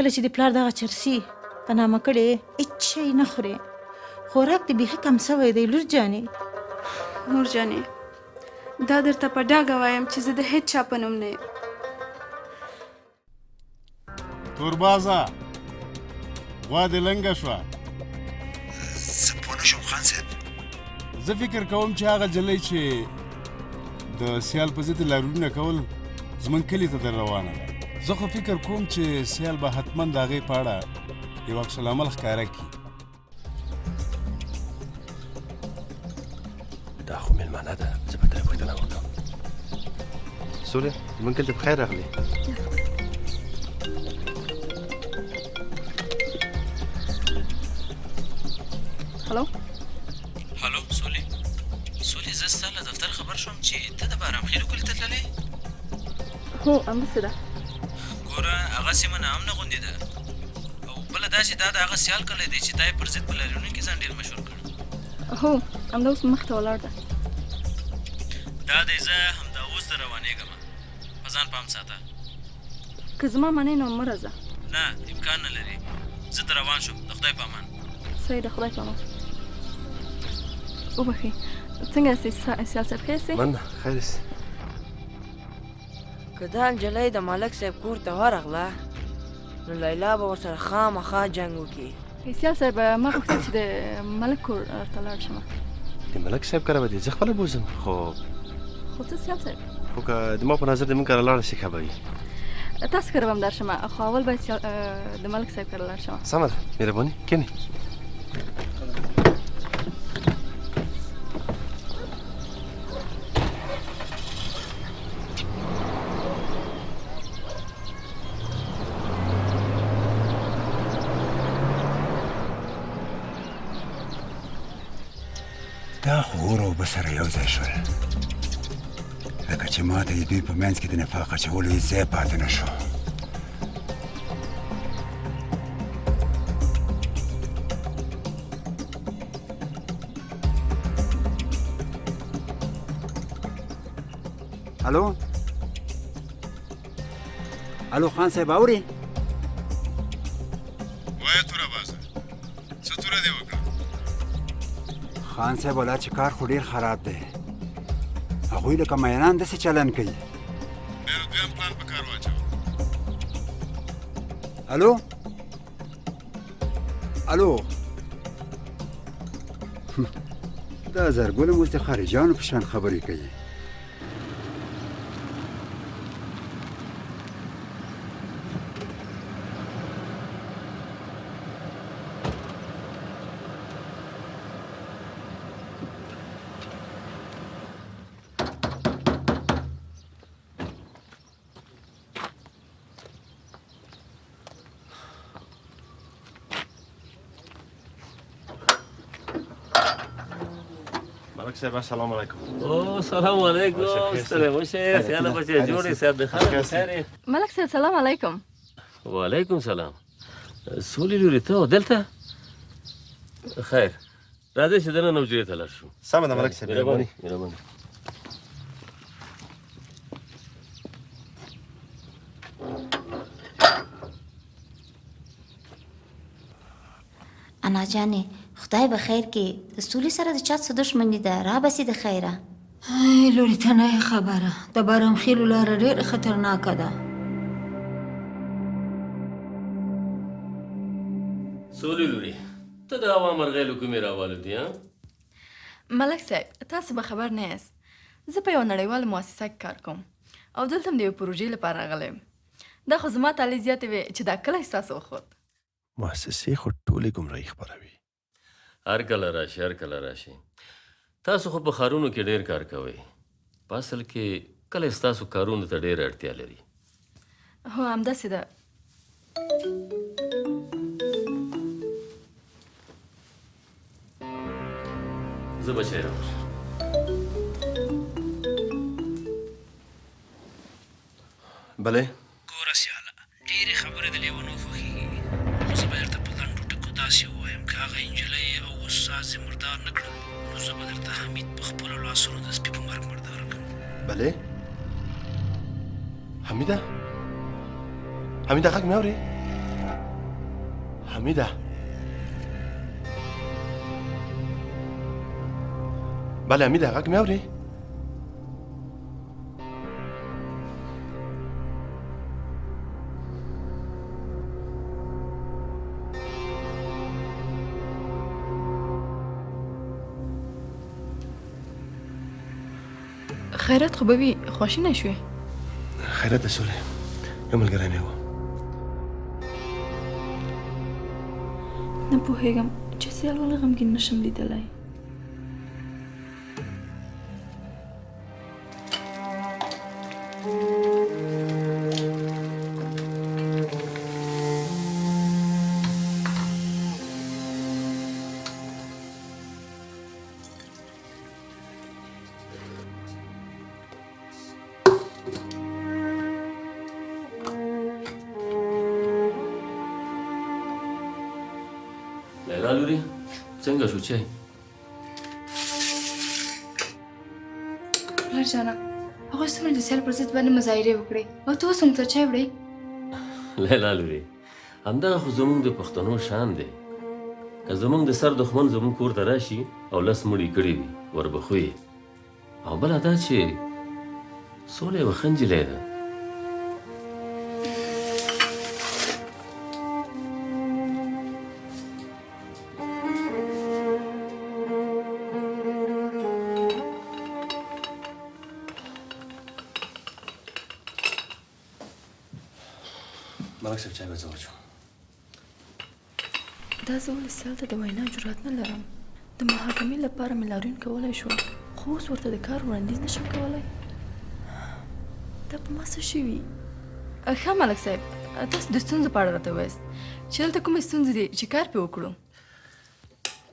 کله چې د پلار دغه چرسي په نامه کړې، هېڅ شی نه خورې. خوراک دې بیخي کم سوی دی لور جانې. مور جانې، دا درته په ډاګه وایم چې زه د هېڅ چا په نوم نه یم. توربازه، غوا دې لنګه شوه. زه پوه نه شوم خان صاحب. زه فکر کوم چې هغه جلۍ چې د سیال په ضد لاریونونه کول زمونږ کلي ته در روانه ده. زه خو فکر کوم چې سیال به حتما د هغې په اړه یو عکس العمل ښکاره کړي. دا خو مېلمانه ده، زه به ترې پوښتنه وکړم. سولې، زمونږ کلي ته په خیر راغلې. هلو هلو سولې، سولې زه ستا له دفتر خبر شوم چې ته د بارام خېلو کلي ته تللې. هو همداسې ده. ګوره هغه سیمه ناامنه غوندې ده، او بله دا چې دا د هغه سیال کلی دی چې تا یې پر ضد په لاریونو کې ځان ډېر مشهور کړ. هو همدا اوس مخ ته ولاړ ده. دا دی زه همدا اوس در روانېږم، په ځان پام ساته. که زما منې نو مه راځه. نه امکان نه لري، زه در روان شوم، د خدای په امان. صحیح ده، خدای په امان. وبخښئ، څنګه یاستئ سیال صاحب، ښه یاستئ؟ مننه، خیر یاست. که دا نجلۍ د ملک صاحب کور ته ورغله نو لیلا به ورسره خامخا جنګ وکړي. سیال صاحب، ما غوښتل چې د ملک کور ته لاړ شم. د ملک صاحب کره به دې زه خپله بوځم. خو خو څه سیال صاحب؟ خو که د ما په نظر د موږ کره لاړه شي ښه به وي. تاسو کره به هم درشم، خو اول باید د ملک صاحب کره لاړ شم. سمه ده، مهرباني، کښېنئ. دا خو اور او سره یو ځای شول، لکه چې ما ته د دوی په منځ کې د نفاق اچولو هېڅ ځای پاتې نه شو. الو الو خان صاحب اوري؟ وایه توره بازه، څه توره دې وکړه؟ خان صاحب ولا چې کار خو ډېر خراب دی، هغوی لکه میینان داسې چلن کوي. بیا نو دویم پلان په کار واچوه. الو الو دا زرګل هم اوس د خارجیانو په شان خبرې کوي. ملک صاحب السلام علیکم. او سلام علیکم، ستړی مه شئ، سیاله بچی جوړ یې؟ صاحب د خیر خیر یې؟ ملک صاحب سلام علیکم. وعلیکم سلام. سولې لورې ته او دلته؟ خیر، راځئ چې دننه حجرې ته لاړ شو. سمه ده ملک صاحب، مهرباني مهرباني. انا جانې، خدای به خیر کړي، د سولې سره د چا څه دښمني ده، را به سي د خیره. ای لورې، ته نه یې خبره، د بارامخېلو لاره ډېره خطرناکه ده. سولې لورې، ته د هوا مرغۍ له کومې راوالوتې؟ ها ملک صاحب، تاسو به خبر نه یاست، زه په یوه نړیواله مؤسسه کې کار کوم او دلته هم د یوې پروژې لپاره راغلی یم. دا خو زما طالع زیاتې وې چې دا کلی ستاسو وخوت. مؤسسې خو ټولې ګمراهي خپروي. هر کله راشي، هر کله راشي. تاسو خو په ښارونو کې ډېر کار کوئ، په اصل کې کلی ستاسو کارونو ته ډېره اړتیا لري. هو همداسې ده. زه به چای راوړم. بله؟ ګوره سیاله، ډېرې خبرې د لېونو خوښېږي، خو زه به درته په لنډو ټکو داسې ووایم، که هغه نجلۍ او استاد دې مردار نه کړل، نو زه به درته حمید په خپلو لاسونو د سپي په مرګ مردار کړم. بله؟ حمیده؟ حمیده غږ مې اورې؟ حمیده بله حمیده غږ مې اورې؟ خیرات خو به وي خواشینی شوې؟ خیرات د سولې یو ملګری مې و. نه پوهېږم چې سیال ولې غمګین نه شم لیدلی. لیلا لورې څنګه شو چای؟ پلار جانه هغوی څومره د سیال پر ضد باندې مظاهرې وکړې او ته اوس موږ ته چای وړې؟ لیلا لورې همدغه خو زموږ د پښتنو شان دی. که زموږ د سر دښمن زموږ کور ته راشي او لس مړي کړي وي وربخو یې. او بله دا چې سوله یوه ښه نجلۍ ده. ملک صاحب چای به زه واچوم. دا زه ولې سیال ته د وینا جرات نه لرم؟ د محاکمې لپاره مې لاریون کولی شو، خو اوس ورته د کار وړاندیز نشم کولی. دا په ما څه شوي؟ ښه ملک صاحب، تاسو د ستونزو په اړه راته ووایاست چې دلته کومې ستونزې دي چې کار پرې وکړو.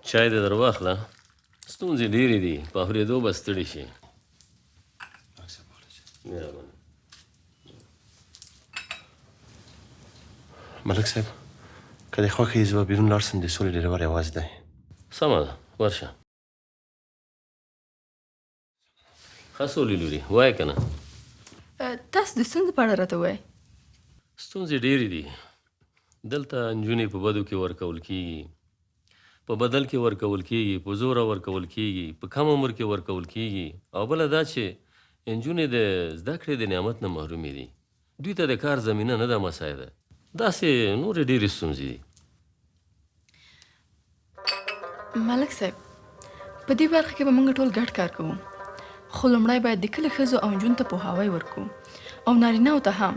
چای دې در واخله، ستونزې ډېرې دي، په اورېدو به ستړي شې. مهرباني. ملک صاحب که دې خوښه وي زه به بیرون لاړ شم، د سولې ډریور یوازې دی. سمه ده، ورشه. ښه سولې لوري، وایه که نه. تاسو د ستونزو په اړه راته ووایئ. ستونزې ډېرې دي. دلته نجونې په بدو کې ورکول کېږي، په بدل کې ورکول کېږي، په زوره ورکول کېږي، په کم عمر کې ورکول کېږي. او بله دا چې نجونې د زده کړې د نعمت نه محرومې دي، دوی ته د کار زمینه نه ده مساعده. داسې نورې ډېرې ستونزې دي. ملک صاحب، په دې برخه کې به موږ ټول ګډ کار کوو، خو لومړی باید د کلي ښځو او نجونو ته پوهاوی ورکړو او نارینهو ته هم،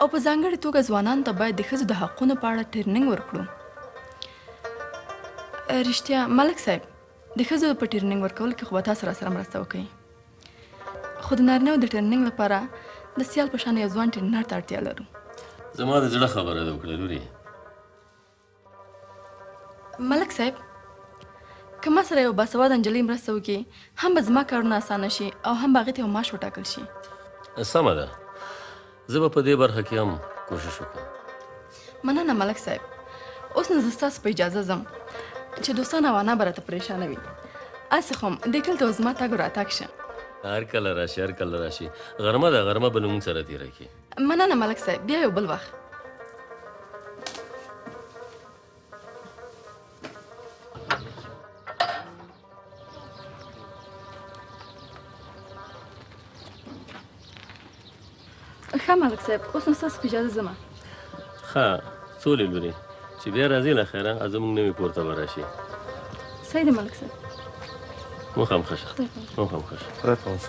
او په ځانګړې توګه ځوانانو ته باید د ښځو د حقونو په اړه ټریننګ ورکړو. رښتیا ملک صاحب، د ښځو په ټریننګ ورکولو کې خو به تاسو راسره مرسته وکړئ، خو د نارینهو د ټریننګ لپاره د سیال په شان یو ځوان ټرینر ته اړتیا لرو. زما د زړه خبره دې وکړه لورې. ملک صاحب، که ما سره یو باسواده نجلۍ مرسته وکړي، هم به زما کارونه اسانه شي او هم به هغې ته یو معاش وټاکل شي. سمه ده، زه به په دې برخه کې هم کوشش وکړم. مننه ملک صاحب، اوس نو زه ستاسو په اجازه ځم چې دوستان او انا به راته پرېشانه وي. هسې خو هم دې کلي ته اوس زما تګ راتګ شه. هر کله راشي، هر کله راشي. غرمه ده، غرمه به له موږ سره تېره کړي. مننه ملک صاحب، بیا یو بل وخت. ښه ملک صاحب، اوس نو ستاسو په اجازه ځمه. ښه څولې لورې، چې بیا راځې له خیره، زموږ نوي کور ته به راشي. صحیح دی ملک صاحب. موخه هم ښه شه، موخه هم ښه شه. خدای په امان.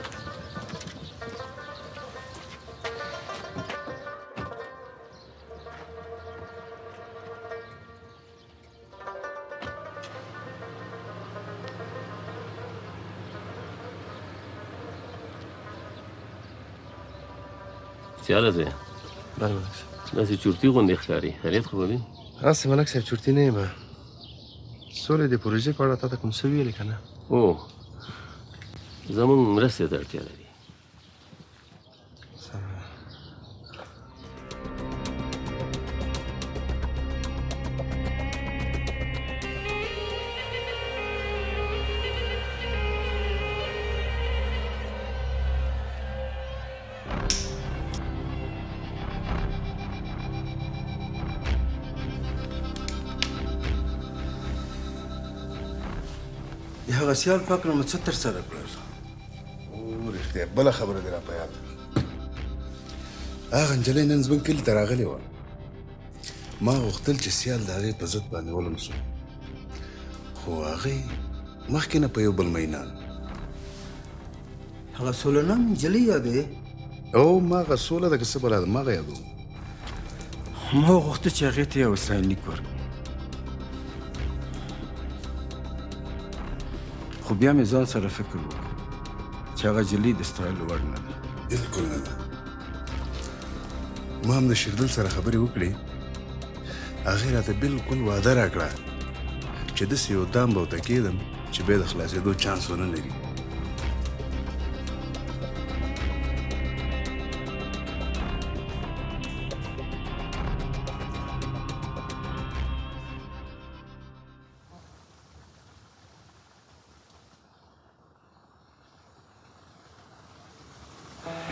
سیاله زویه. بله ملک صاحب. داسې چورتي غوندې ښکاري، خیریت خو به وي؟ هسې ملک صاحب چورتي نه یم. سولې د پروژې په اړه تا ته کوم څه ویلي که نه؟ هو، زموږ مرستې ته اړتیا لري. هغه سیال په هکله مو څه ترسره کړل؟ او رښتیا بله خبره دې را په یاد کړه. هغه نجلۍ نن زموږ کلي ته راغلې وه. ما غوښتل چې سیال د هغې په ضد باندې ولمسو، خو هغې مخکې نه په یو بل مینان. هغه سوله نام نجلۍ یادوې؟ او ما هغه سوله ده که څه بلا ده، ما هغه یادوم. ما غوښتل چې هغې ته یو ستاینلیک ورکړم، خو بیا مې ځان سره فکر وکړ چې هغه جلۍ د ستایلو وړ نه ده. بلکل نه ده. ما هم د شیردل سره خبرې وکړې، هغې راته بلکل وعده راکړه چې داسې یو دام به ورته کېدم چې بیا د خلاصېدو چانس ونه لري.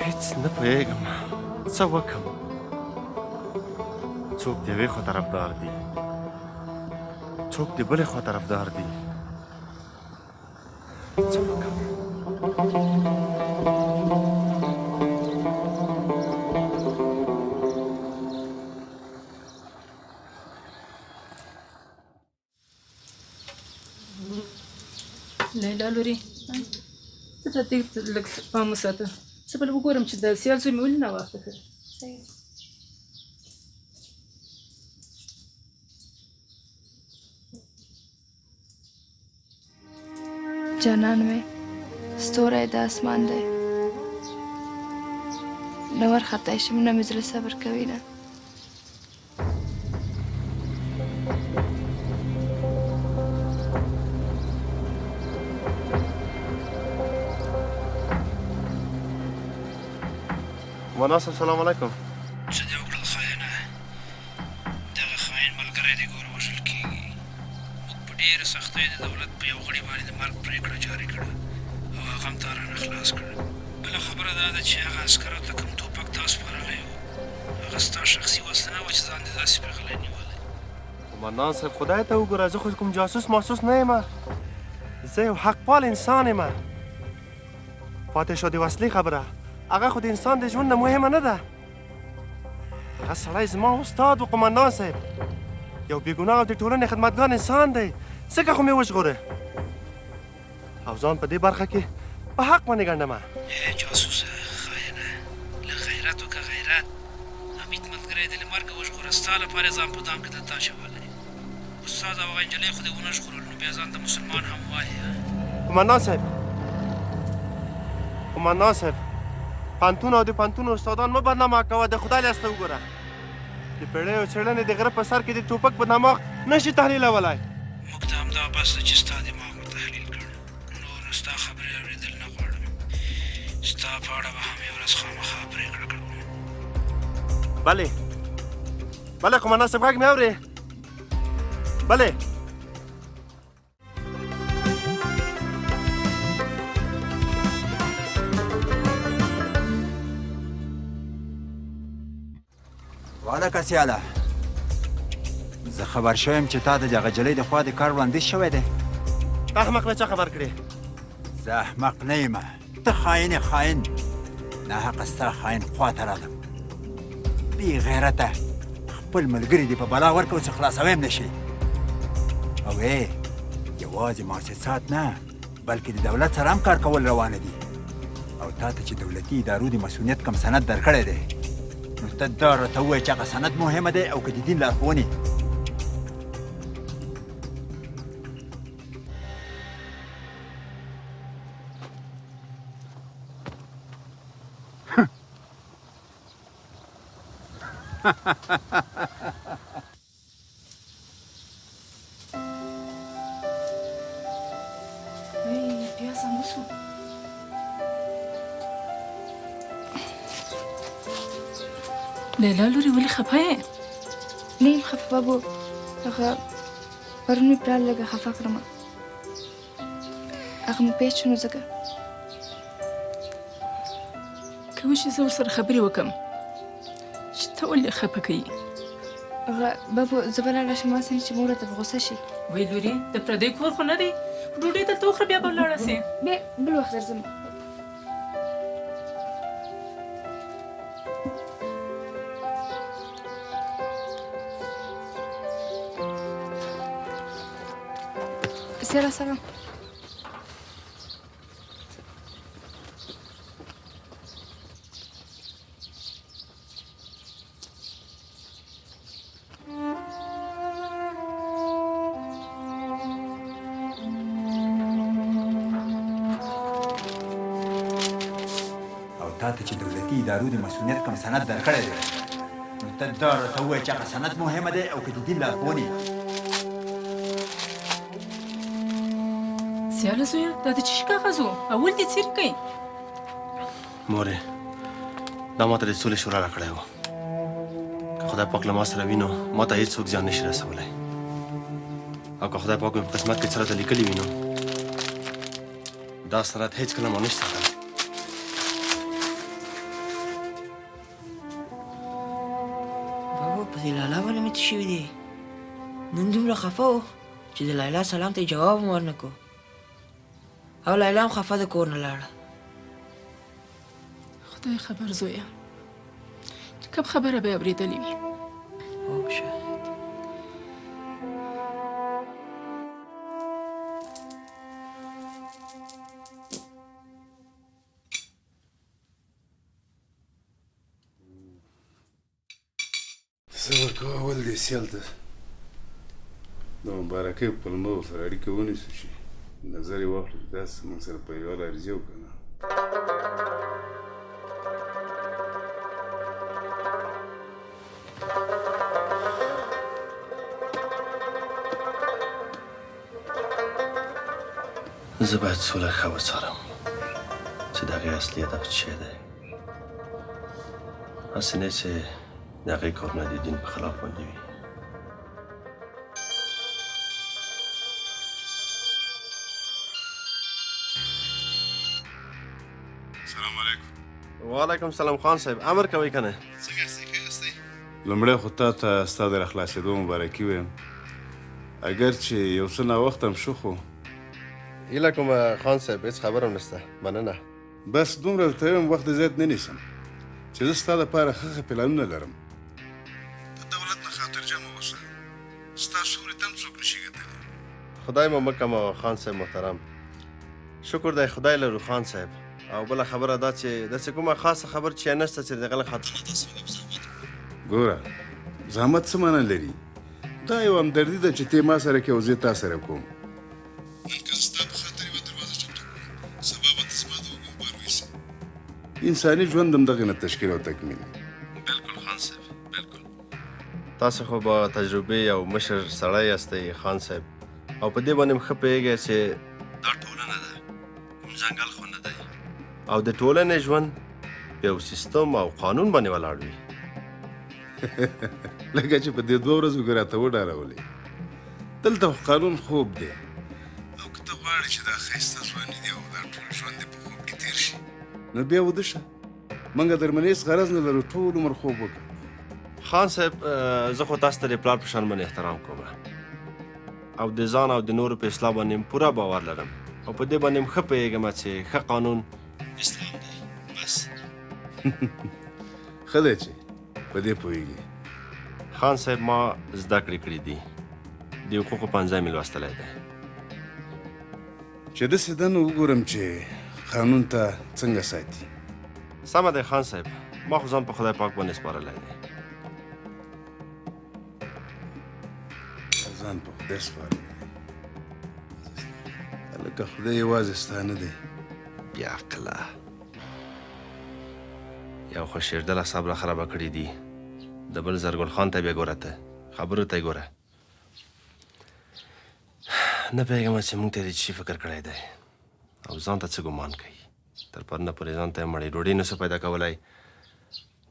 هیڅ نه پوهېږم څه وکم. څوک د یوې خوا طرفدار دي، څوک د بلې خوا طرفدار دي. څه وکم؟ لیلا لورې، ته ته دې لږ پام وساته. زه به وګورم چې د سیال زوی مې ولې ناوخته کړ. جانان مې ستوری د اسمان دی، نه ورخطای شم نه مې زړه صبر کوي نه. مناسب سلام علیکم. څه دې وکړل خاینه؟ دغه خاین ملګری دې ګوره وژل کېږي. موږ په ډېره سختۍ د دولت په یو غړي باندې د مرګ پرېکړه جاري کړه او هغه هم تا رانه خلاص کړ. بله خبره دا ده چې هغه عسکرو ته کوم ټوپک تا سپارلی و، هغه ستا شخصي وسله نه وه چې ځان دې داسې پرې غلی نیولی. قومندان صاحب خدای ته وګوره، زه خو کوم جاسوس محسوس نه یم، زه یو حقپال انسان یم. پاتې شو د وسلې خبره، هغه خو د انسان د ژوند نه مهمه نه ده. هغه سړی زما استاد و قومندان صاحب، یو بېګناه او د ټولنې خدمتګار انسان دی، ځکه خو مې وژغوره او ځان په دې برخه کې په حق باندې ګنډمه. ای جاسوسه خاینه، لږ غیرت وکړه غیرت. حمید ملګری دې له مرګه وژغوره، ستا لپاره یې ځان په دام کې دلته اچولی. استاد او هغه نجلۍ خو دې ونه ژغورل، نو بیا ځان ته مسلمان هم وایې؟ قومندان صاحب، قومندان صاحب، پوهنتون او د پوهنتون استادان مه بدنامه کوه، د خدای لاس ته وګوره. د پېړیو څېړنې د غره په سر کې د ټوپک په دماغ نه شي تحلیلولی. موږ ته همدا بس ده چې ستا دماغ مو تحلیل کړ، نور نو ستا خبرې اورېدل نه غواړم. ستا په اړه به هم یوه ورځ خامخا پرېکړه کوم. بله بله قومندان صاحب، غږ مې اورې؟ بله. وهلکه سیاله، زه خبر شوی یم چې تا ته د هغه جلۍ د خوا د کار وړاندیز شوی دی. ته احمق له چا خبر کړې؟ زه احمق نه یم، ته خاین یې، خاین. ناحقه ستا خاین خوا ته راغلم. بې غیرته، خپل ملګري دې په بلا ورکړو چې خلاصوی هم نه شي. او ای یوازې مؤسسات نه، بلکې د دولت سره هم کار کول روانه دي. او تا ته چې دولتي ادارو د مسؤلیت کوم سند درکړی دی، نو ته دا راته ووایه چې هغه سند مهمه دی او که د دین لارښوونې؟ بیا څنګه شو؟ لیلا لورې ولې خفه یې؟ نه یم خفه بابو، هغه پرون مې پلار لږه خفه کړمه، هغه مې پېښ شو نو ځکه. که وشي زه ورسره خبرې وکړم چې ته ولې خفه کوي. هغه بابو زه به لاړه شم، هسې نه چې مور راته په غوسه شي. وای لورې، د پردی کور خو نه دی، ډوډۍ دلته وخوره بیا به ولاړه سې. بیا بل وخت درځم. سلام سلام. او تا ته چې دولتي ادارو د مسؤلیت کوم سند درکړی دی نو ته دا راته ووایه چې هغه سند مهمه دی او که د دین لارښوونې. سیاله زویه دا د چیشي کاغذ و؟ اول دې څیرې کړئ. مورې دا ماته د سولې شورا راکړی و. که خدای پاک له ما سره وي نو ما ته هیڅوک زیان نشي رسولی، او که خدای پاک مې په قسمت کې څه راته لیکلي وي نو دا سند هیڅکله ما نشي ساتلی. بابا په دې لالا باندې مې څه شوي دي؟ نن دومره خفه و چې د لیلا سلام ته یې جواب هم ورنه کړو، او لیلا هم خفه د کور نه لاړه. خدای خبر زویه چې کوم خبره به یې اورېدلې وي. هو شاید. صبر کوه، اول دې سیال ته د مبارکۍ په پلمه ورسره اړیکه ونیسو چې نظر یې واخلو چې داسې موږ سره په یوه لار ځي او که نه. زه باید سوله ښه وڅارم چې د هغې اصلي هدف څه شی دی، هسې نه چې د هغې کارونه د دین په خلاف باندې وي. سلام علیکم. وعلیکم سلام خان صاحب، امر کوئ که نه؟ څنګه یاستئ؟ ښه یاستئ؟ لومړی خو تا ته ستا د راخلاصېدو مبارکي وایم، اګر چې یو څه ناوخته هم شو خو هیله کوم خان صاحب، هېڅ خبره هم نشته، مننه. بس دومره درته وایم، وخت دې زیات نه نیسم چې زه ستا دپاره ښه ښه پلانونه لرم. د دولت نه خاطرجمع اوسه، ستا سوري ته هم څوک نشي کتلی. خدای مو مه کموه خان صاحب محترم، شکر دی خدای لرو خان صاحب. او بله خبره دا چې داسې کومه خاصه خبر چې نشته چې د هغې له خاطره تاسو موږ په زحمت کړو. ګوره زحمت څه معنا لري، دا یوه همدردي ده چې ته ما سره کوې او زه تا سره کوم. نن که زه ستا په خاطر یوه دروازه ټک ټک کوم، سبا به ته زما د اوږو بار ویسې. انساني ژوند همدغې نه تشکیل او تکمیل. بلکل خان صاحب بلکل، تاسو خو با تجربې او مشر سړی یاستئ خان صاحب، او په دې باندې هم ښه پوهېږئ چې دا ټولنه ده، کوم ځنګل خو نه دی، او د ټولنې ژوند په یو سیستم او قانون باندې ولاړ وي. لکه چې په دې دوه ورځو کې راته وډارولې. دلته خو قانون خوب دی، او که ته غواړې چې دا ښایسته ځواني دې او دا ټول ژوند دې په خوب کې تېر شي نو بیا وده شه، موږ درمنې هېڅ غرض نه لرو، ټول عمر خوب وکړه. خان صاحب زه خو تاسو ته د پلار په شان باندې احترام کوم او د ځان او د نورو په اصلاح باندې هم پوره باور لرم، او په دې باندې هم ښه پوهېږم چې ښه قانون اسلام دی. بس ښه دی چې په دې پوهېږي. خان صاحب ما زده کړې کړې دي، د حقوقو پوهنځی مې لوستلی دی. چې داسې ده نو وګورم چې قانون ته څنګه ساتي. سمه دی خان صاحب، ما خو ځان په خدای پاک باندې سپارلی دی. ځان په خدای سپارلی دی، هلکه خدای یوازې ستا نه دی. بې عقله یو خو شېردل اعصاب را خرابه کړي دي، د بل زرګل خان ته بیا ګوره، ته خبرو ته یې ګوره. نه پوهېږم چې موږ ته یې د څه شي فکر کړی دی او ځان ته څه ګمان کوي. تر پرونه پورې ځان ته مړې ډوډۍ نه سو پیدا کولی،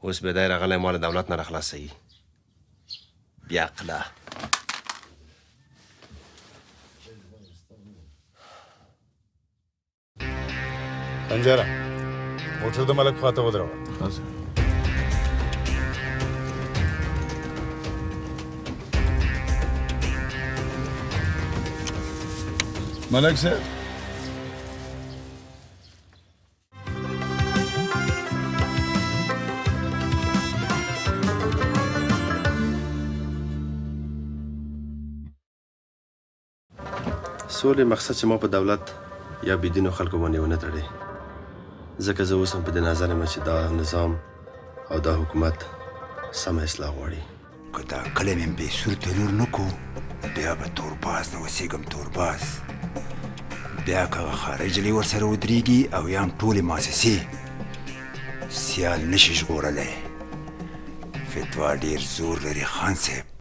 اوس بیا دی راغلی ما له دولت نه راخلاصوي. بې عقله. خنجره موټر د ملک خواته ودروه. ملک صاحب سولې مقصد چې ما په دولت یا بې دینو خلکو باندې ونه تړي، ځکه زه اوس هم په دې نظر یم چې دا نظام او دا حکومت سمه اصلاح غواړي. که دا کلی مې بې سور تنور نه کو، نو بیا به تورباز نه اوسېږم، تورباز. بیا که هغه خارج جلۍ ورسره ودرېږي او یا هم ټولې موسسې سیال نه شي ژغورلی. فتوا ډېر زور لري خان صاحب.